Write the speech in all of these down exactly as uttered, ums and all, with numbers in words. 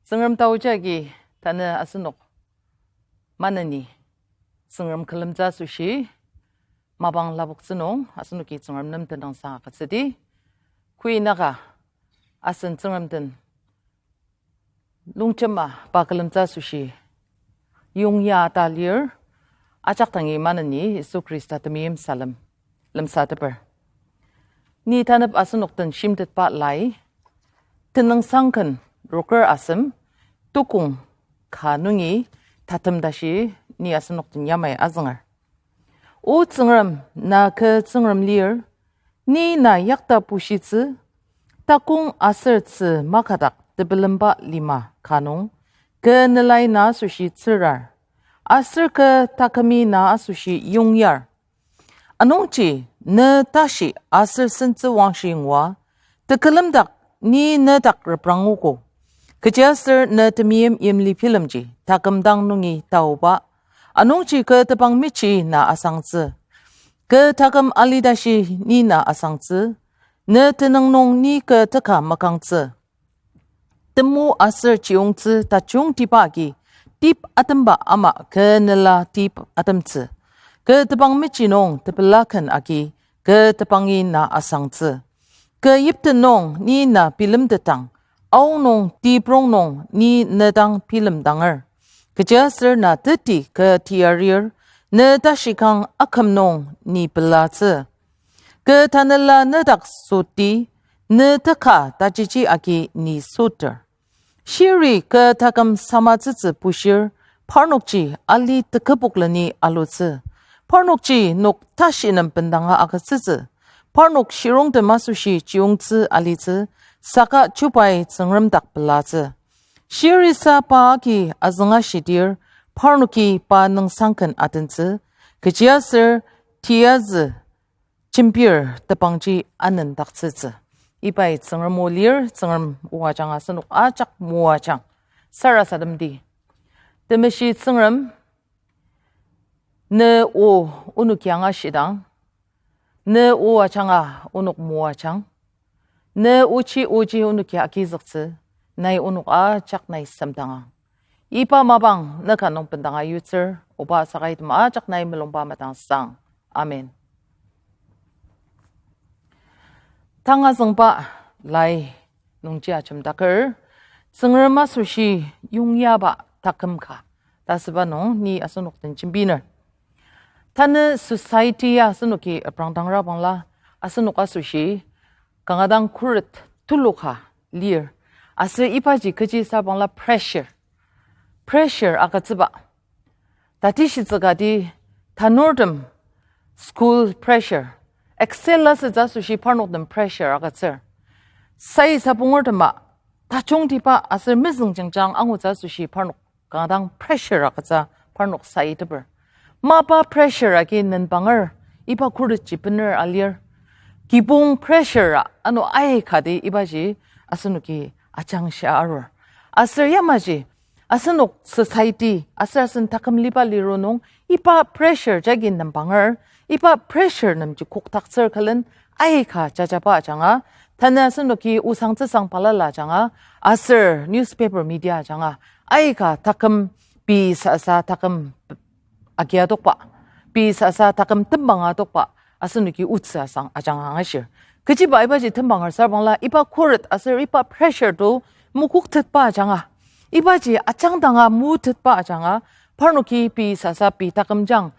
Tsüngrem taoji agi tanü asenok maneni Tsüngrem külemtsü asoshi mapang lapoktsü nung asenoki Tsüngrem nem tenüngsang agütsüdi. Koinaka asen Tsüngrem den longjema pa külemtsü asoshi yongya ta lir, ajak dangi maneni Yisu Khrista temeim salem lemsateper. Ni tanep asenok den shimtetba lai, Tenüngsang Ken rokür asem, tukong ka nungi tatem tashi ni asenok den yamai azünger. O Tsüngrem, na kü Tsüngrem lir, ni na yakta bushitsü, takong aser tzü makadak tebilemba lima ka nung, kü nelai na asoshi tsürar, aser kü takümi na asoshi yongyar. Anungji ne tashi aser sentsü wangshi ngua, tekülemdak ni nedak reprangogo. Kechiaser ne temeim yimli bilemji taküm dang nungi taoba, anungji kü tebang mechi na asangtsü. Kü taküm alitashi ni na asangtsü, ne tenüng nung ni kü teka makangtsü. Temu aser chiyungtsü tajungtiba agi tip atemba ama kü nela tip atemtsü. Kü tebang mechi nung tepela ken agi kü tebangi na asangtsü. Kü yipten nung ni na bilemtetang, aonung tiprong nung ni ne dang bilemdanger. Kechiaser na teti kü tiarir, ne tashikang aküm nung ni pelatsü. Kü tanela nedak soti, ne teka tajichi agi ni soter. Shiri kü taküm samatsütsü bushir, parnokji ali tekübok leni alutsü. Parnokji nok tashi nem bendanga agütsütsü. Parnok shirongtem asoshi chiyungtsü alitsü, saka chubai Tsüngrem dak pelatsü. Shirisa pa agi azünga shidir, parnoki pa Nüngsang Ken atentsü, kechiaser tiazü jembir tebangji anendaktsütsü. Ibai Tsüngrem o lir, Tsüngrem o ajanga asenok ajak moajang. Sarasademdi. Temeshi Tsüngrem, ne o onok yanga shidang, ne o ajanga onok moajang, ne ochi oji onoki agizüktsü, nai onok ajak nai semdangang. Iba mapang ne ka nung bendanga yutsür, oba saka item ajak nai mulungba madangsang. Amen. Tanga züngba lai nungji ajemdaker, Tsüngrem asoshi yongyaba taküm ka ta süba nung ni asenok den jembiner. Tanü society ya asenoki aprangdangra bangla, asenok asoshi kanga dang khuret tuluka lir. Aser ibaji kechi sa bangla pressure. Pressure agütsüba. Tatishitsü kati tanurtem school pressure, excel asütsü asoshi parnok den pressure agütsür. Sai sabongertema tajungtiba aser mezüng jengjang angutsü asoshi parnok kanga dang pressure agütsü parnok saiteper. Mapa pressure agi nenbanger, iba khuretji bener alir. Kibong pressure a ano aikati ibaji asenoki ajangshia arur. Aser yamaji asenok society aser asen taküm liba liru nung iba pressure jagi nembanger, iba pressure nemji kokdaktsür külen aika jajaba ajanga, tanü asenoki osangtsüsang balala ajanga, aser newspaper media ajanga, aika taküm pei sasa taküm agiatokba, pei sasa taküm tembang atokba, asenoki otsü asang ajanga angashir. Kechiba ibaji tembanger sarbangla iba khuret aser iba pressure to mokoktetba ajanga, ibaji ajangdanga motetba ajanga, parnoki pei sasa pei takümjang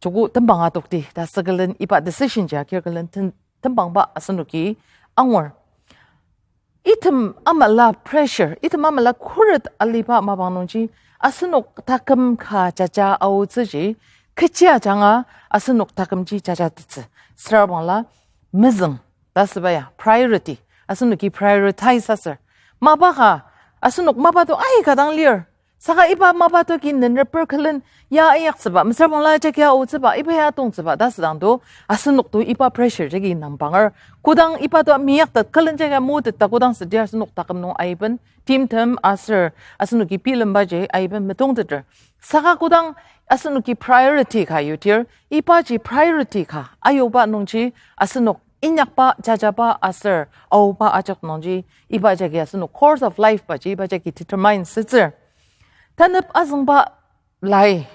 joko tembang atokti ta sü külen iba decision ji akir külen ten- tembangba asenoki angur. Item amala pressure, item amala khuret aliba mapang nungji asenok taküm ka jaja aotsüji kechi ajanga asenok takümji jaja tetsü. Sürabangla mezüng ta süba ya priority, asenoki prioritize aser mapa ka, asenok mapa to aika dang lir. Saka iba mapa to ki nenreper külen ya inyaktsüba, mesüra bangla jagi aotsüba, iba ya atongtsüba ta südang to, asenok to iba pressure jagi nembanger. Kodang iba to meyaktet külen jagi motet ta kodang südir asenok taküm nung aiben timtem aser asenoki bilembaji aiben metongteter. Saka kodang asenoki priority ka yutir, ibaji priority ka ayoba nungji asenok inyakba, jajaba aser aoba ajak nungji, iba jagi asenok course of life baji, iba jagi determine asütsür. Tanep azüngba lai,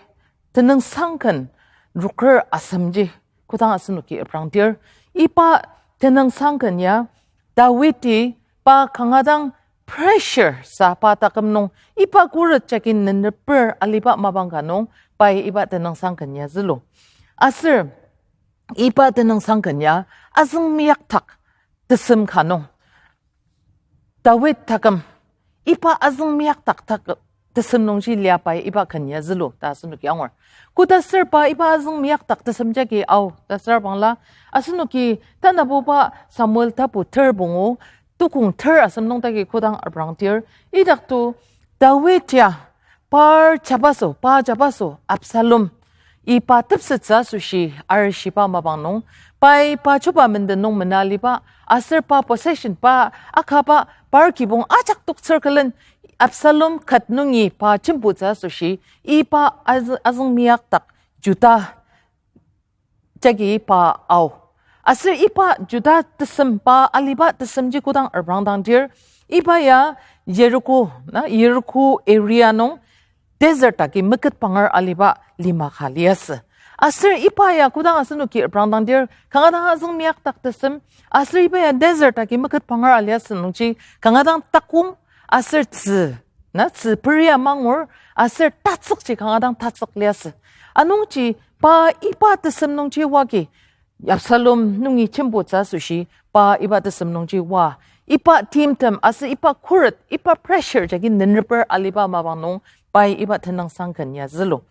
tenüngsangken rokür asemji, kodang asenoki reprangdir. Iba tenüngsangken ya, Dawidi pa kanga dang pressure sa pa taküm nung, iba khuret jagi nenreper aliba mapang ka nung, pai iba tenüngsangken ya zülu. Aser, iba tenüngsangken ya, azüng meyaktak tesem ka nung. Dawid taküm, iba azüng meyaktak tak tesem nungji lia pai iba ken ya zülu ta asenoki angur. Koda ser pa iba azüng meyaktak tesem jagi ao ta sür bangla, asenoki tanabuba Samuel tapu ter pungu, tukong ter asem nung dagi kodang reprangdir, idakto Dawid ya par jabaso, pa jabaso Absalom, iba tepsettsü asoshi arishiba mapang nung, pai pa chuba menden nung mena aliba, aser pa possession pa akaba par kibong ajak toktsür külen Absalom ket nungi pa jembutsü asoshi, iba az-, azüng meyaktak Juda jagi pa ao. Aser iba Juda tesem pa aliba tesemji kodang reprangdangdir, iba ya Jericho, na, Jericho area nung desert agi meketpanger aliba lima ka liasü. Aser iba ya kodang asenoki reprangdangdir, kanga dang azüng meyaktak tesem, aser iba ya desert agi meketpanger aliasü nungji, kanga dang takong, aser tzü, na, tzü peria mangur, aser tatsükji kanga dang tatsük liasü. Anungji pa iba tesem nungji oa agi, Absalom nungi jembutsü asoshi pa iba tesem nungji oa, iba timtem aser iba khuret, iba pressure jagi nenreper aliba mapang nung pai iba tenüngsangken ya zülu.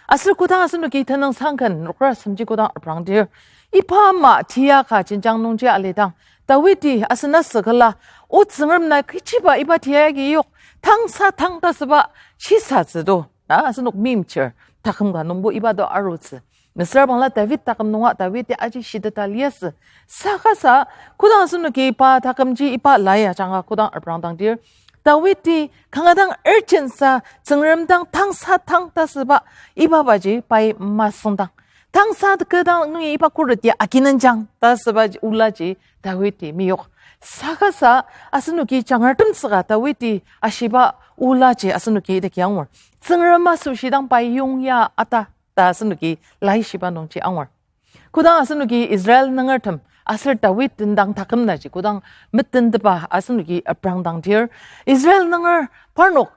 Aser kodang asenoki tenüngsangken rokür asemji kodang reprangdir, iba ama tia ka jenjang nungji alidang, Dawidi asen asüküla, O Tsüngrem, na kechiba iba tia agi yok, tangsa tang ta süba shisatsü do, na asenok meimchir taküm ka nungbo iba do arutsü. Mesüra bangla David taküm nunga Dawidi aji shiteta liasü. Saka sa, kodang asenoki pa takümji iba lai ajanga kodang reprangdangdir, Dawidi kanga dang urgency, Tsüngrem dang tangsa tang ta süba iba baji pai masüngdang. Tangsa kü dang nungi iba khuret ya akinenjang ta süba olaji Dawidi meyok. Saka sa, asenoki jangar temsüka Dawidi ashiba olaji asenoki idaki angur. Tsüngrem asoshi dang pai yongya ata ta asenoki laishiba nungji angur. Kodang asenoki Israel nungertem aser Dawid tendang taküm naji kodang metentepa asenoki reprangdangdir, Israel nunger parnok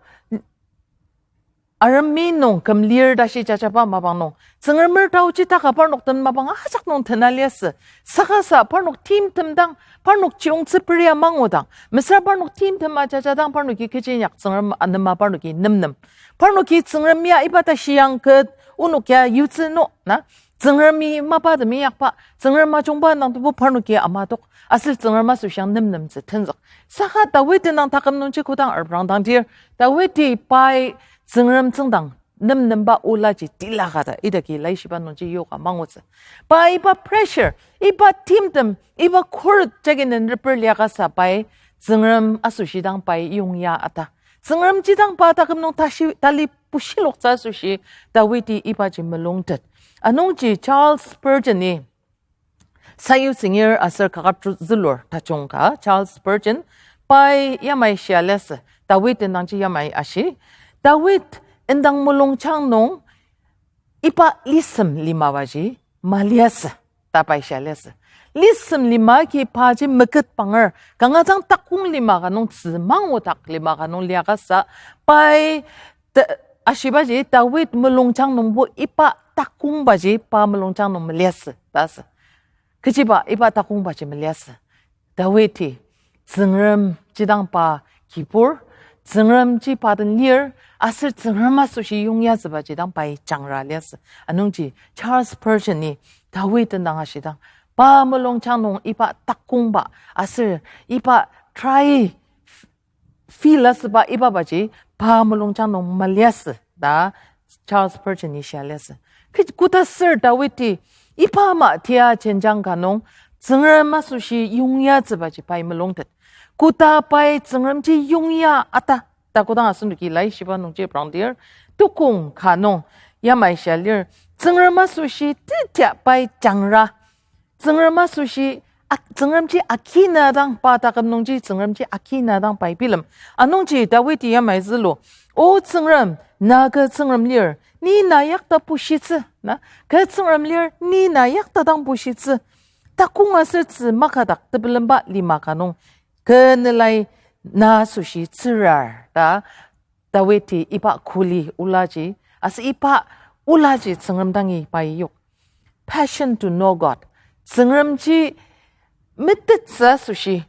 arem mi nung küm lir ta shi jajaba mapang nung, Tsüngremer taoji taka parnok den mapang ajak nung tena liasü. Saka sa parnok timtem dang, parnok chiyongtsü peria mangudang, mesüra parnok timtem ajajadang parnoki kechi inyak Tsüngrem anema parnoki nemnem. Parnoki Tsüngrem ya iba ta shiang ket, onok ya yutsü no, na? Tsüngremi mapa temi inyakba, Tsüngrem ajungba nang tebu parnoki amatok, aser Tsüngrem asoshi nemnemtsü tenzük. Saka Dawid indang taküm nungji kodang reprangdangdir, Dawidi pai Tsüngrem tsüngdang nemnemba olaji tila ka ta idaki laishiba nungji yoka mangutsü. Pa iba pressure, iba timtem, iba khuret jagi nenreper liaka sa pai Tsüngrem asoshi dang pai yongya ata. Tsüngremji dang pa taküm nung tashi, tali pushiloktsü asoshi Dawidi ibaji mulungtet. Anungji Charles Spurgeon-i sayutsüngir aser kaketru zülur tajung ka Charles Spurgeon pai yamai shia liasü, Dawid indangji yamai ashi, Dawid indang mulungjang nung iba lisem limabaji maliasü ta pai shia liasü. Lisem lima ki paji meketpanger, kanga dang takong lima ka nung tzü mangudak lima ka nung liaka sa, pai ta-, ashibaji Dawid mulungjang nungbo iba takongbaji pa mulungjang nung maliasü ta asü. Kechiba iba takongbaji maliasü. Dawidi Tsüngremji dang pa kibur, Tsüngremji pa den lir, aser Tsüngrem asoshi yongyatsübaji dang pai jangra liasü. Anungji Charles Spurgeon-i Dawid indang ashidang, pa mulungjang nung iba takongba, aser iba try feel asüba ibabaji pa mulungjang nung maliasü ta Charles Spurgeon-i shia liasü. Kech-, koda ser Dawidi iba ama tia jenjang ka nung Tsüngrem asoshi yongyatsübaji pai mulungtet. Koda pai Tsüngremji yongya ata ta kodang asenoki laishiba nungji reprangdir, tukong ka nung yamai shia lir, Tsüngrem asoshi tetia pai jangra, Tsüngrem asoshi ak-, Tsüngremji akina dang, pa taküm nungji Tsüngremji akina dang pai bilem. Anungji Dawidi yamai zülu, O Tsüngrem, na kü Tsüngrem lir, ni na yakta bushitsü, na, kü Tsüngrem lir, ni na yakta dang bushitsü. Takong aser tzü makadak tebilemba lima ka nung, kü nelai na asoshi tsürar ta Dawidi iba kuli olaji, aser iba olaji Tsüngrem dangi pai yok. Passion to know God. Tsüngremji metettsü asoshi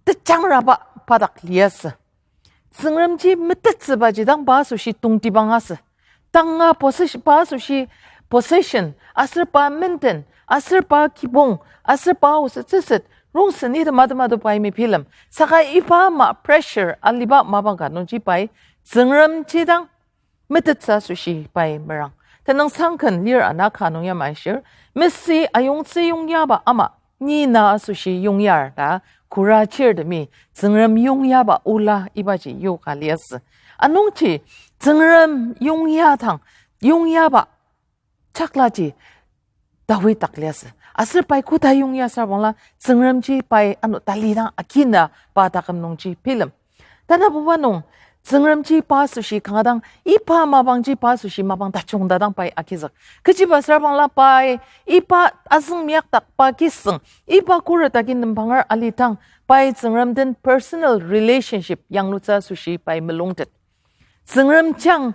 tejangraba pa dak liasü. Tsüngremji metettsübaji dang pa asoshi tongtibang asü. Tanga possess-, pa asoshi possession, aser pa menden, aser pa kibong, aser pa osetsüset, rongsen ita matema to pai mebilem. Saka iba ama pressure aliba mapang ka nungji pai, Tsüngremji dang metettsü asoshi pai merang. Tenüngsang ken lir ana ka nung yamai ashir, mesü ayongtsü yongyaba ama, ni na asoshi yongyar ta kura chirtemi, Tsüngrem yongyaba ola ibaji yoka liasü. Anungji, Tsüngrem yongya dang, yongyaba chaklaji Dawid dak liasü. Aser pai koda yongya sarbangla, Tsüngremji pai ano talidang akina pa taküm nungji bilem. Tanabuba nung, Tsüngremji pa asoshi kanga dang, iba mapangji pa asoshi mapang tajung ta dang pai agizük. Kechiba sarbangla pai, iba azüng miakdak pa kisüng, iba khuret agi nembanger alidang, pai Tsüngrem den personal relationship yanglutsü asoshi pai melungtet. Tsüngrem jang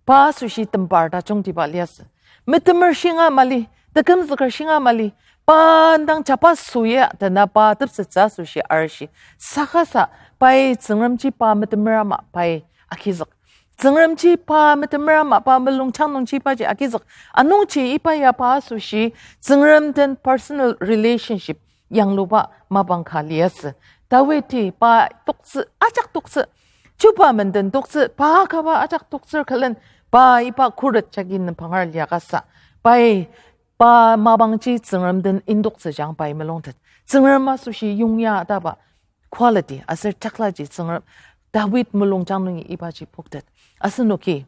pa asoshi tembar tajungtiba liasü. Metemer shinga mali, tekümzüker shinga mali, pa dang jaba süa tena pa tepsettsü asoshi arishi. Saka sa, pai Tsüngremji pa metemer ama pai agizük. Tsüngremji pa metemer ama pa mulungjang nungji paji agizük. Anungji iba ya pa asoshi Tsüngrem den personal relationship yangluba mapang ka liasü. Dawidi pa toktsü, ajak toktsü, chuba menden toktsü, pa kaba ajak toktsür külen, pa iba khuret jagi nembanger liakasa, pai pa mapangji Tsüngrem den indoktsüjang pai melungtet. Tsüngrem asoshi yongya taba quality aser chaklaji Tsüngrem Dawid mulungjang nungi ibaji poktet. Asenoki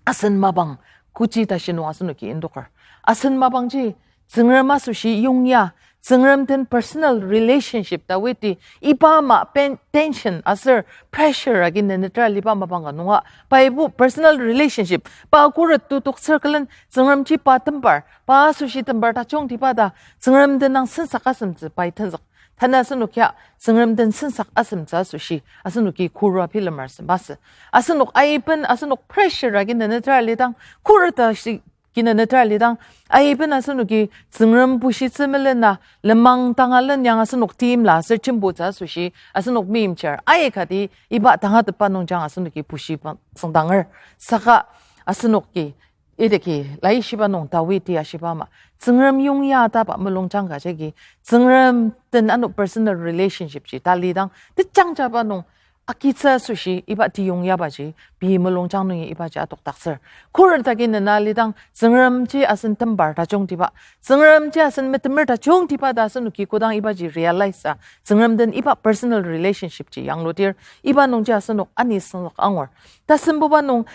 asen mapang, kechi tashi nung asenoki indoker. Asen mapangji, Tsüngrem asoshi yongya, Tsüngrem den personal relationship Dawidi, iba ama pen-, tension aser pressure agi nenetra liba mapang ka nunga, paibo personal relationship, pa khuret tu toktsür külen, Tsüngremji pa tembar, pa asoshi tembar tajungtiba ta, Tsüngrem den nang sensak asemtsü pai tenzük. Tanü asenokia, Tsüngrem den sensak asemtsü asoshi, asenoki kura bilemar sembasü. Asenok aiben, asenok pressure agi nenetra lidang, kura ta shi-, ki nenetra lidang, aiben asenoki Tsüngrem bushitsü melena, lenmang tangalen yang asenok timla, aser jembutsü asoshi, asenok meimchir, aikati, iba tangatetba nungjang asenoki bushi bang, sengdanger, saka asenoki, idaki, laishiba nung Dawidi ashiba ama, Tsüngrem yongya taba mulungjang ka jagi, Tsüngrem den ano personal relationship ji talidang, tejangjaba nung, akitsü asoshi iba tiyongyaba ji, pei mulungjang nungi iba ji adokdaktsür. Khuret agi nena lidang, Tsüngremji asen tembar tajungtiba, Tsüngremji asen metemer tajungtiba ta asenoki kodang iba ji realize a, Tsüngrem den iba personal relationship ji yangludir, iba nungji asenok ani sengzük angur. Tasembuba nung,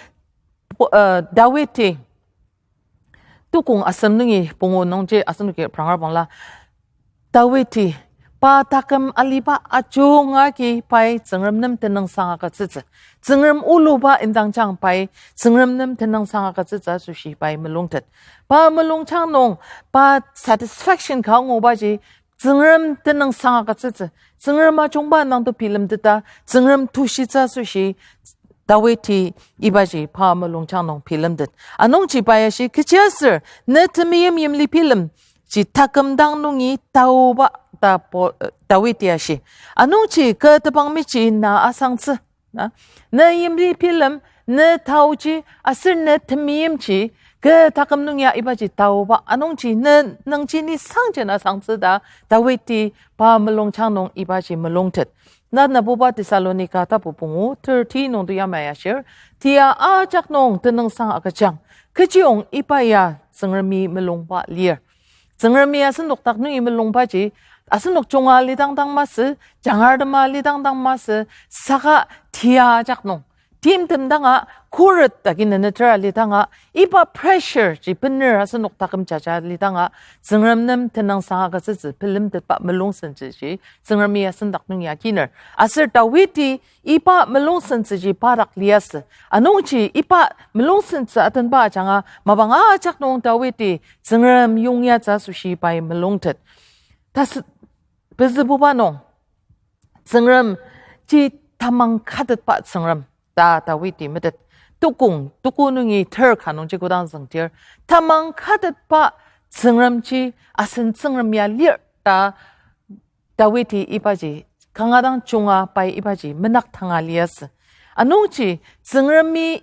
uh, Dawidi, tukong asem nungi pungu nungji asenoki pranger bangla, Dawidi, pa taküm aliba ajunga agi pai Tsüngrem nem tenüngsang agütsütsü. Tsüngrem uluba indang jang pai Tsüngrem nem tenüngsang agütsütsü asoshi pai mulungtet. Pa mulungjang nung, pa satisfaction ka ngubaji Tsüngrem tenüngsang agütsütsü. Tsüngrem ajungba nangto bilemteta, Tsüngrem tushitsü asoshi Dawidi ibaji pa mulungjang nung bilemtet. Anungji pa ya shi, kechiaser ne temeim yimli bilemji taküm dang nungi taoba ta po-, Dawidi ashi. Anungji kü tebang meji na asangtsü. Na, ne yimli bilem, ne taoji, aser ne temeimji, kü taküm nung ya ibaji taoba, anungji ne nungji ni sangjen asangtsü ta, Dawidi pa mulungjang nung ibaji mulungtet. Na nabuba Thessalonika tapu pungu, thirty nungto yamai ashir, tia ajak nung tenüngsang agüjang, kechiyong iba ya Tsüngremi mulungba lir. Tsüngremi asenok dak nungi mulungbaji, asenok junga lidang dang masü, jangar tema lidang dang masü, saka tia ajak nung, timtem danga, khuret agi neneter alidanga, iba pressure ji bener asenok taküm jaja alidanga, Tsüngrem nem tenüngsang agütsütsü bilemtetba mulungsentsüji, Tsüngremi asen dak nung ya akiner. Aser Dawidi iba mulungsentsüji pa dak liasü. Anungji iba mulungsentsü atenba ajanga mapang ajak nung Dawidi Tsüngrem yongyatsü asoshi pai mulungtet. Tasü pezübuba nung, Tsüngrem ji tamang katetba Tsüngrem ta Dawidi metet. Tukong, tuko nungi ter ka nungji kodang züngdir, tamang katetba Tsüngrem ji asen Tsüngrem ya lir ta Dawidi ibaji kanga dang junga pai ibaji menak tanga liasü. Anungji Tsüngremi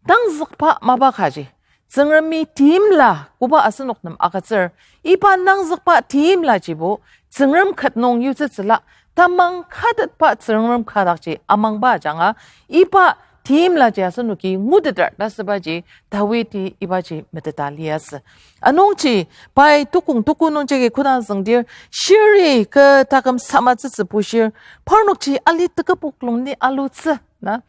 nangzükba mapa kaji, Tsüngremi timla koba asenok nem agütsür, iba nangzükba timlajibo Tsüngrem ket nung yutsütsüla, tamang katetba Tsüngrem kadakji amangba ajanga, iba timlaji asenoki nguteter ta asübaji Dawidi ibaji meteta liasü. Anungji pai tukong tuko nungjagi kodang züngdir, shiri kü taküm samatsütsü bushir, parnokji ali tekübok lung ni alutsü, na.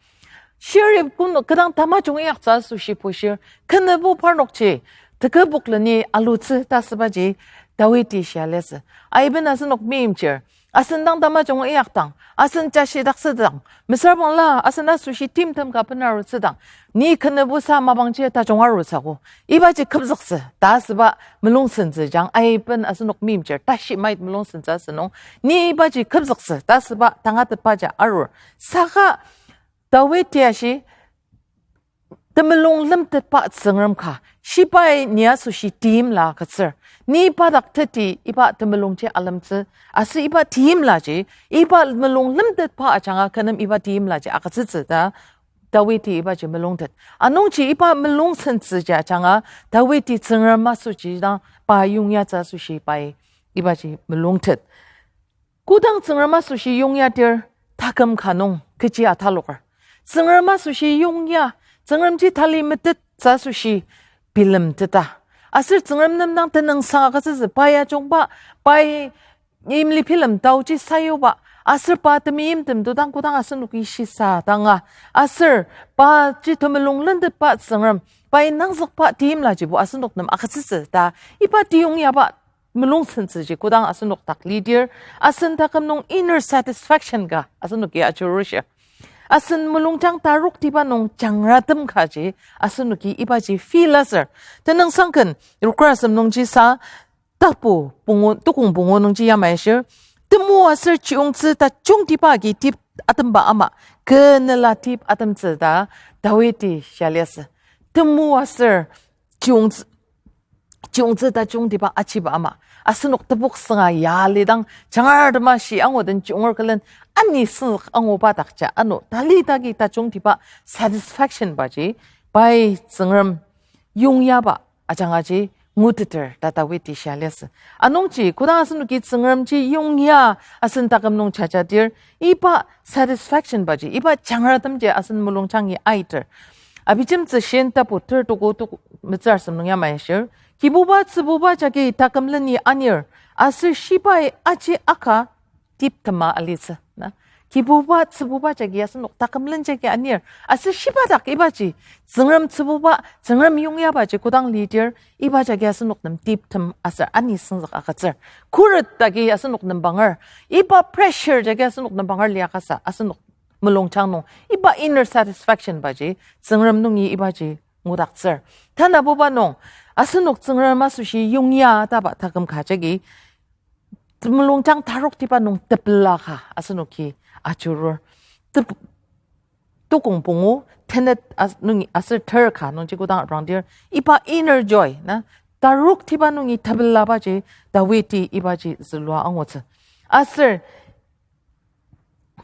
Shiri kun-, kodang tamajung inyaktsü asoshi bushir, kenübo parnokji tekübok leni alutsü ta asübaji Dawidi shia liasü. Aiben asenok meimchir, asen dang tamajung inyakdang, asen jashidaktsüdang, mesüra bangla asen asoshi timtem ka benarutsüdang, ni kenübosa mapangji tajung arutsüogo, ibaji kübzüktsü ta asüba mulungsentsü jang aiben asenok meimchir, tashi mait mulungsentsü asünung, ni ibaji kübzüktsü ta asüba tangatetba ja arur. Saka Dawidi ashi, temulung lemtetba Tsüngrem ka, shibai ni asoshi timla agütsür. Ni pa dak teti iba temulungji alemtsü, aser iba timlaji, iba mulung lemtetba ajanga kü nem iba timlaji agütsütsü ta Dawidi ibaji mulungtet. Anungji iba mulungsentsüji ajanga Dawidi Tsüngrem asoshi dang pa yongyatsü asoshi pai ibaji mulungtet. Kodang Tsüngrem asoshi yongyadir taküm ka nung kechi ataloker, Tsüngrem asoshi yongya, Tsüngremji tali metettsü asoshi bilemteta, aser Tsüngrem nem dang tenüngsang agütsütsü, pa ya jungba, pai imli bilem taoji sayuba, aser pa temeimtem to dang kodang asenoki shisa danga, aser paji temulung lentetba Tsüngrem, pai nangzükba timlajibo asenok nem agütsütsü ta iba tiyongyaba mulungsentsüji kodang asenok dak lidir, asen taküm nung inner satisfaction ka asenoki ajurushi. Asen mulungjang taroktiba nung jangratem kaji asenoki ibaji feel aser, tenüngsang ken Rukrasem nungji sa, tapu pungu, tukong pungu nungji yamai ashir, temu aser chiyungtsü tajungtiba agi tip atemba ama, kü nela tip atemtsü ta Dawidi shia liasü. Temu aser chiyungtsü, chiyungtsü tajungtiba achiba ama, asenok tebok sünga ya lidang jangar tema shi angu den chiunger külen ani süngzük anguba dakja ano tali tagi tajungtiba satisfaction baji pai Tsüngrem yongyaba ajangaji nguteter ta Dawidi shia liasü. Anungji kodang asenoki Tsüngremji yongya asen taküm nung jajadir, iba satisfaction baji, iba jangratemji asen mulungjangi aiter. Abijemtsü shin tapu ter tuko tuko metsür asem nung yamai ashir, Kibuba tsübuba jagi taküm leni anir, aser shibai aji aka tiptema alitsü, na. Kibuba tsübuba jagi asenok taküm len jagi anir, aser shiba dak ibaji, Tsüngrem tsübuba, Tsüngrem yongyabaji kodang lidir, iba jagi asenok nem tiptem aser ani süngzük agütsür. Khuret agi asenok nem banger, iba pressure jagi asenok nem banger liakasa, asenok mulungjang nung iba inner satisfaction baji, Tsüngrem nungi ibaji ngudaktsür. Tanabuba nung, asenok Tsüngrem asoshi yongya taba taküm ka jagi, mulungjang taroktiba nung tepela ka asenoki ajurur. Tep-, tukong pungu, tenet as-, nungi aser ter ka nungji kodang arangdir, iba inner joy, na, taroktiba nungi tepelabaji, Dawidi ibaji zülua angutsü. Aser,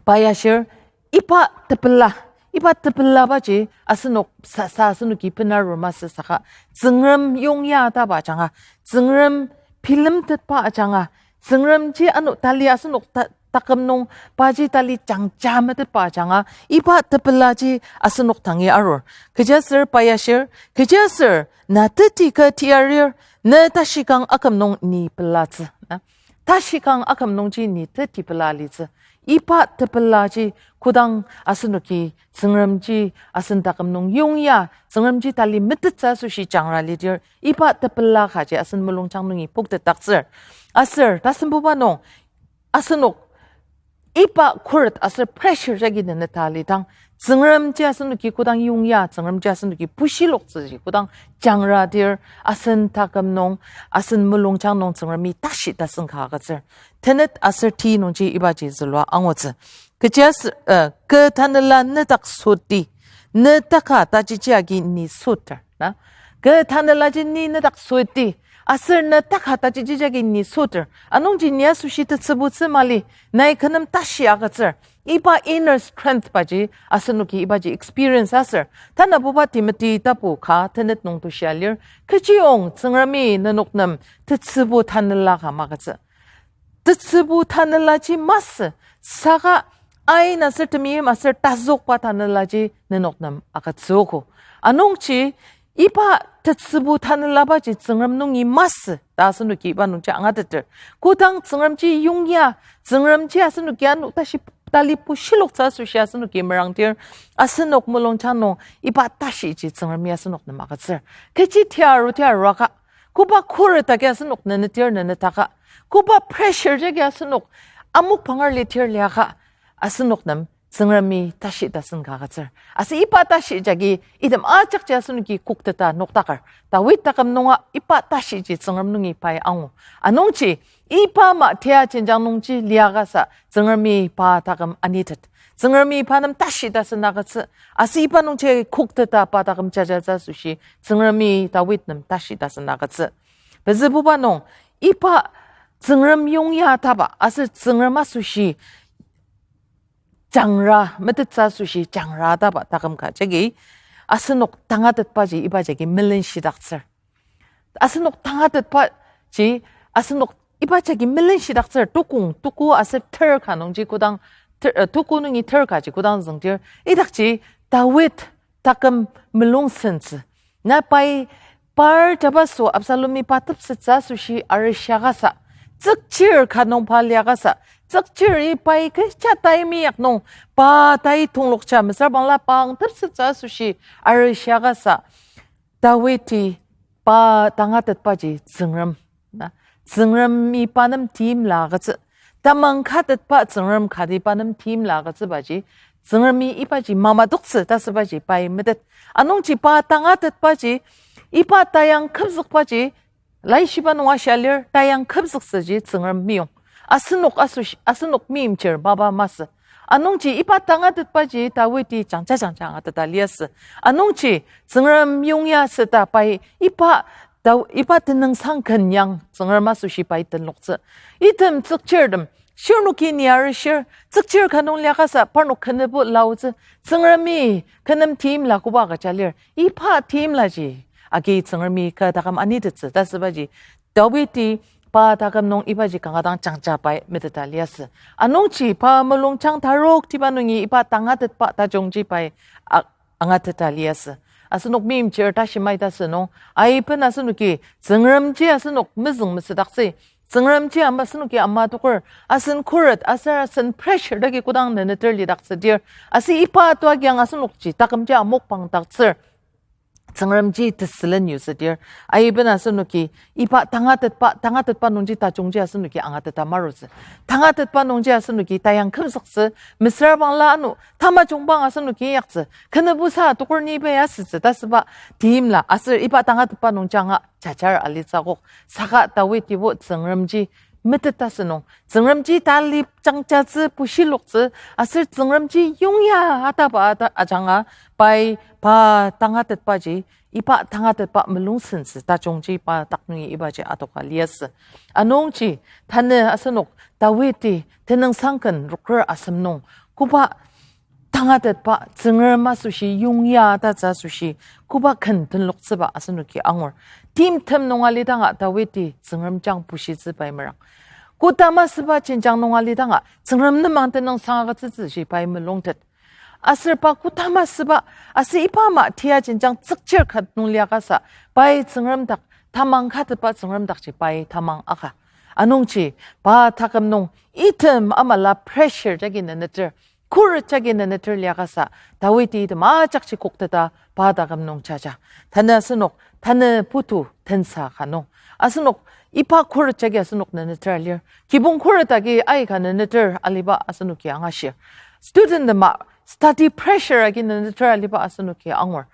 pa ya shir, iba tepela, iba tepelabaji asenok sasa asenoki benarur masü saka, Tsüngrem yongya taba ajanga, Tsüngrem bilemtetba ajanga, Tsüngremji ano tali asenok ta-, taküm nung paji tali jangja metetba ajanga, iba tepelaji asenok dangi arur. Kechiaser pa ya shir, kechiaser na teti kü tiarir, ne tashikang aküm nung ni pelatsü, na. Tashikang aküm nungji ni teti pela litsü. Iba tepelaji kodang asenoki Tsüngremji asen taküm nung yongya, Tsüngremji tali metettsü asoshi jangra lidir, iba tepela kaji asen mulungjang nungi poktetdaktsür. Aser tasembuba nung, asenok iba khuret aser pressure jagi neneta alidang, Tsüngremji asenoki kodang yongya, Tsüngremji asenoki bushiloktsüji kodang jangradir, asen taküm nung, asen mulungjang nung Tsüngremi tashi tasen ka agütsür. Tenet aser ti nungji ibaji zülua angutsü. Kechias, eh, kü tanela nedak süti, ne taka tajiji agi ni süter, na? Kü tanelaji ni nedak süti, aser ne taka tajiji jagi ni süter. Anungji ni asoshi tetsübutsü mali, nai kü nem tashi agütsür. Iba inner strength baji, asenoki ibaji experience aser. Tanabuba Timothy tapu ka tenet nung tushia lir, kechiyong Tsüngremi nenok nem tetsübu tanela ka magütsü. Tetsübu tanelaji masü, saka ain aser temeim aser tazükba tanelaji nenok nem agütsüogo. Anungji, iba tetsübu tanelabaji Tsüngrem nungi masü ta asenoki iba nungji angateter. Kodang Tsüngremji yongya, Tsüngremji asenoki ano tashi tali bushiloktsü asoshi asenoki merangdir, asenok mulungjang nung iba tashiji Tsüngremi asenok nem agütsür. Kechi tia aru tia aruaka, koba khuret agi asenok nenetir nenetaka, koba pressure jagi asenok amok pangar litir liaka, asenok nem Tsüngremi tashi tasen ka agütsür. Aser iba tashi jagi item ajakji asenoki kokteta nokdaker, Dawid taküm nunga iba tashiji Tsüngrem nungi pai angu. Anungji, iba ama tia jenjang nungji liakasa Tsüngremi pa taküm anitet. Tsüngremi pa nem tashi tasen agütsü. Aser iba nungji kokteta pa taküm jajatsü asoshi Tsüngremi Dawid nem tashi tasen agütsü. Pezübuba nung, iba Tsüngrem yongya taba, aser Tsüngrem asoshi jangra, metettsü asoshi jangra taba taküm ka jagi, asenok tangatetbaji iba jagi melenshidaktsür. Asenok tangatetbaji, asenok iba jagi melenshidaktsür, tukong, tuku aser ter ka nungji kodang, ter, eh, tuku nungi ter kaji kodang züngdir, idakji Dawid taküm mulung sentsü. Na pai par jabaso Absalomi pa tepsettsü asoshi arishiakasa, tsükchir ka nung pa liakasa, tsükchiri pai kecha tai miyak nung pa tai tonglokja mesüra bangla pang tepsettsü asoshi arishiakasa, Dawidi pa tangatetbaji Tsüngrem, na, Tsüngremi pa nem timla agütsü. Tamang katetba Tsüngrem kati pa nem timla agütsübaji, Tsüngremi ibaji mamadoktsü ta asübaji pai metet. Anungji pa tangatetbaji, iba tayang kübzükbaji, laishiba nung ashia lir, tayang kübzüktsüji Tsüngrem meyong. Asenok asoshi, asenok meimchir mapa masü. Anungji iba tangatetbaji Dawidi jangja jangja angateta liasü. Anungji Tsüngrem yongya süta pai iba Daw-, iba tenüngsang kenyang Tsüngrem asoshi pai tenloktsü. Item tsükchirtem, shirnoki ni arishir, tsükchir ka nung liakasa parnok kenübo laotsü, Tsüngremi kü nem timla koba agüja lir, iba timlaji agi Tsüngremi kü taküm anitettsü ta asübaji, Dawidi pa taküm nung ibaji kanga dang jangja pai meteta liasü. Anungji pa mulungjang taroktiba nungi iba tangatetba tajungji pai a-, angateta liasü. Asenok meimchir tashi mai ta asünung, aiben asenoki Tsüngremji asenok mezüng mesüdaktsü, Tsüngremji ama asenoki ama toker, asen khuret aser asen pressure dagi kodang neneter lidaktsüdir, aser iba atoa kiang asenokji takümji amokpangdaktsür. Tsüngremji tesülen yutsüdir, aiben asenoki iba tangatetba, tangatetba nungji tajungji asenoki angateta marutsü. Tangatetba nungji asenoki tayang kümzüktsü, mesüra bangla ano tamajungbang asenoki inyaktsü, kenübusa toker ni iba ya asütsü ta asüba timla, aser iba tangatetba nungji anga jajar alitsü akok. Saka Dawidi bo Tsüngremji meteta asünung, Tsüngremji talip jangjatsü, pushiloktsü, aser Tsüngremji yongya ataba ata ajanga pai pa tangatetbaji, iba tangatetba mulung sentsü tajungji pa dak nungi ibaji adoka liasü. Anungji tanü asenok Dawidi tenüngsang ken roker asem nung koba tangatetba Tsüngrem asoshi yongya tatsü asoshi koba ken tenloktsüba asenoki angur. Timtem nung alidanga Dawidi Tsüngrem jang pushitsü pai merang. Kodama süba jenjang nung alidanga Tsüngrem nemang tenüngsang agütsütsüji pai mulungtet. Aser pa kodama süba, aser iba ama tia jenjang tsükchir ka nung liakasa, pai Tsüngrem dak, tamang katetba Tsüngrem dakji pai tamang aka. Anungji pa taküm nung item amala pressure jagi neneter, khuret jagi neneter liakasa, Dawidi item ajakji kokteta pa taküm nung jaja. Tanü asenok, tanü putu tensa ka nung, asenok iba khuret jagi asenok neneter alir. Kibong khuret agi aika neneter aliba asenoki angashir. Student tema study pressure agi neneter aliba asenoki angur.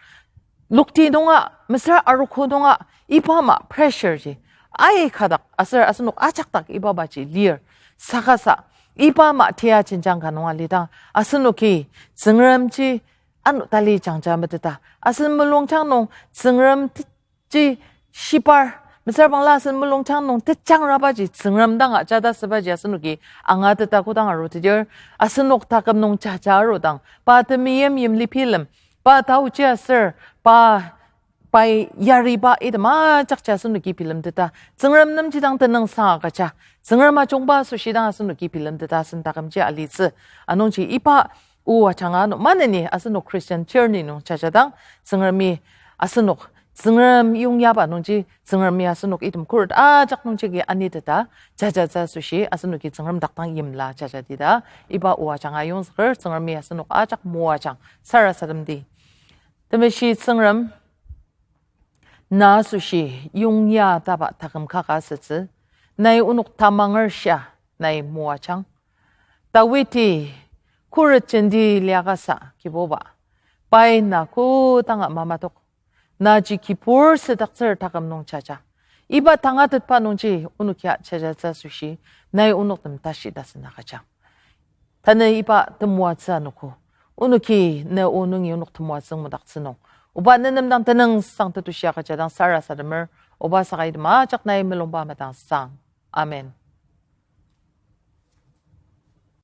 Lokti nunga, mesüra arogo nunga, iba ama pressure ji aika dak aser asenok ajak dak iba baji lir. Saka sa, iba ama tia jenjang ka nung alidang, asenoki Tsüngremji ano tali jangja meteta, asen mulungjang nung Tsüngrem te-, ji shibar, mesüra bangla asen mulungjang nung tejangrabaji Tsüngrem dang ajada sübaji asenoki angateta kodang arutedir, asenok taküm nung jaja arudang, pa temeim yimli bilem, pa taoji aser, pa, pai yariba item ajakji asenoki bilemteta, Tsüngrem nemji dang tenüng sangakaja, Tsüngrem ajungba asoshi dang asenoki bilemteta asen takümji alitsü. Anungji iba o ajanga ano maneni asenok Christian journey nung jajadang, Tsüngremi asenok, Tsüngrem yongyaba nungji, Tsüngremi asenok item khuret ajak nungjagi aniteta jajatsü asoshi asenoki Tsüngrem dak dang yimla jajadi ta iba o ajanga ayongzüker. Tsüngremi asenok ajak moajang sarasademdi. Temeshi Tsüngrem, na asoshi yongya taba taküm kaka asütsü, nai onok tamanger shia nai moajang. Dawidi khuret jenti liakasa Kibuba, pai na kodanga mamatok. Naji kibur südaktsür taküm nung jaja. Iba tangatetba nungji onokia jajatsü asoshi, nai onok nem tashi tasen agüjang. Tanü iba temoatsü anogo, onoki ne o nungi onok temoatsü ngudaktsü nung, Oba ne nem dang tenüngsang tetushi agüjadang sarasademer. Oba saka item ajak nai mulungba madang sang. Amen.